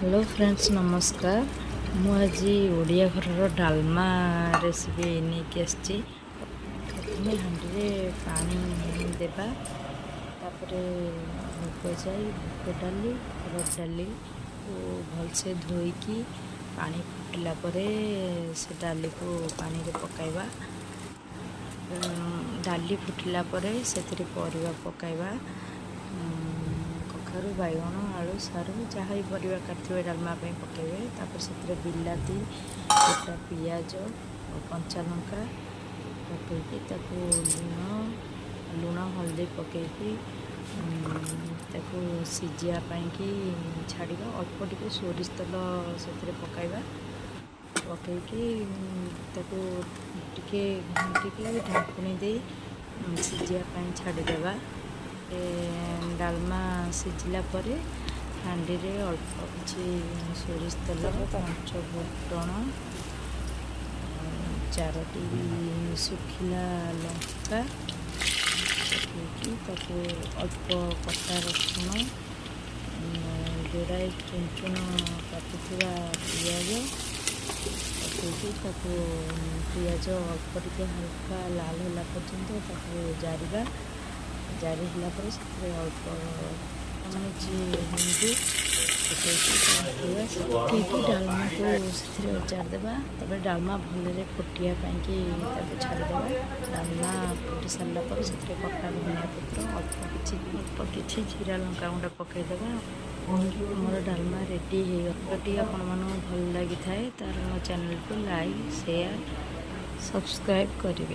Hello friends, ନମସ୍କାର। ମୁଁ ଆଜି ଓଡ଼ିଆ ଘରର ଡାଲମା ରେସିପି ନେଇକି ଆସିଛି। ପ୍ରଥମେ ହାଣ୍ଡିରେ ପାଣି ଦେବା। ତାପରେ ମୁଗ ଜାଇ, ବୁଟ ଡାଲି, ହରଡ଼ ଡାଲିକୁ ଭଲସେ ଧୋଇକି ପାଣି ଫୁଟିଲା ପରେ ସେ ଡାଲିକୁ ପାଣିରେ ପକାଇବା। ଡାଲି ଫୁଟିଲା ପରେ ସେଥିରେ ପରିବା ପକାଇବା। କଖାରୁ, ବାଇଗଣ, ଆଳୁ, ସାରୁ, ଯାହା ବି ପରିବା କାଟିଥିବେ ଡାଲମା ପାଇଁ ପକାଇବେ। ତାପରେ ସେଥିରେ ବିଲାତି, ଗୋଟା ପିଆଜ ଓ କଞ୍ଚା ଲଙ୍କା ପକାଇକି ତାକୁ ଲୁଣ ଲୁଣ ହଳଦୀ ପକାଇକି ତାକୁ ସିଝିବା ପାଇଁକି ଛାଡ଼ିବା। ଅଳ୍ପ ଟିକେ ସୋରିଷ ତେଲ ସେଥିରେ ପକାଇବା। ପକାଇକି ତାକୁ ଟିକେ ଘାଣ୍ଟିକି ଢାଙ୍କୁଣୀ ଦେଇ ସିଝିବା ପାଇଁ ଛାଡ଼ିଦେବା। ଡାଲମା ସିଝିଲା ପରେ ହାଣ୍ଡିରେ ଅଳ୍ପ କିଛି ସୋରିଷ ତେଲ, ପଞ୍ଚ ଫୁଟଣ, ଚାରୋଟି ଶୁଖିଲା ଲଙ୍କା ପକାଇକି ତାକୁ ଅଳ୍ପ କଟା ରସୁଣ, ଯୋଡ଼ାଏ ଚୁନ ଚୁନ କାଟିଥିବା ପିଆଜ ପକାଇକି ତାକୁ ପିଆଜ ଅଳ୍ପ ଟିକେ ହାଲକା ଲାଲ ହେଲା ପର୍ଯ୍ୟନ୍ତ ତାକୁ ଜାରିବା। ଜାରି ହେଲା ପରେ ସେଥିରେ ଅଳ୍ପ ଚାମଚ ହେଙ୍ଗୁ ପକାଇକି ଘାଣ୍ଟିବା। ପକାଇକି ଡାଲମାକୁ ସେଥିରେ ଅଜାଡ଼ି ଦେବା। ତାପରେ ଡାଲମା ଭଲରେ ଫୁଟିବା ପାଇଁକି ତାକୁ ଛାଡ଼ିଦେବା। ଡାଲମା ଫୁଟି ସାରିଲା ପରେ ସେଥିରେ କଟା ଧନିଆ ପତ୍ର, ଅଳ୍ପ କିଛି ଜିରା ଲଙ୍କା ଗୁଣ୍ଡ ପକାଇଦେବା। ଆମର ଡାଲମା ରେଡ଼ି ହେଇଗଲା। ଯଦି ଆପଣମାନଙ୍କୁ ଭଲ ଲାଗିଥାଏ, ତାହେଲେ ମୋ ଚ୍ୟାନେଲକୁ ଲାଇକ୍, ସେୟାର, ସବସ୍କ୍ରାଇବ୍ କରିବେ।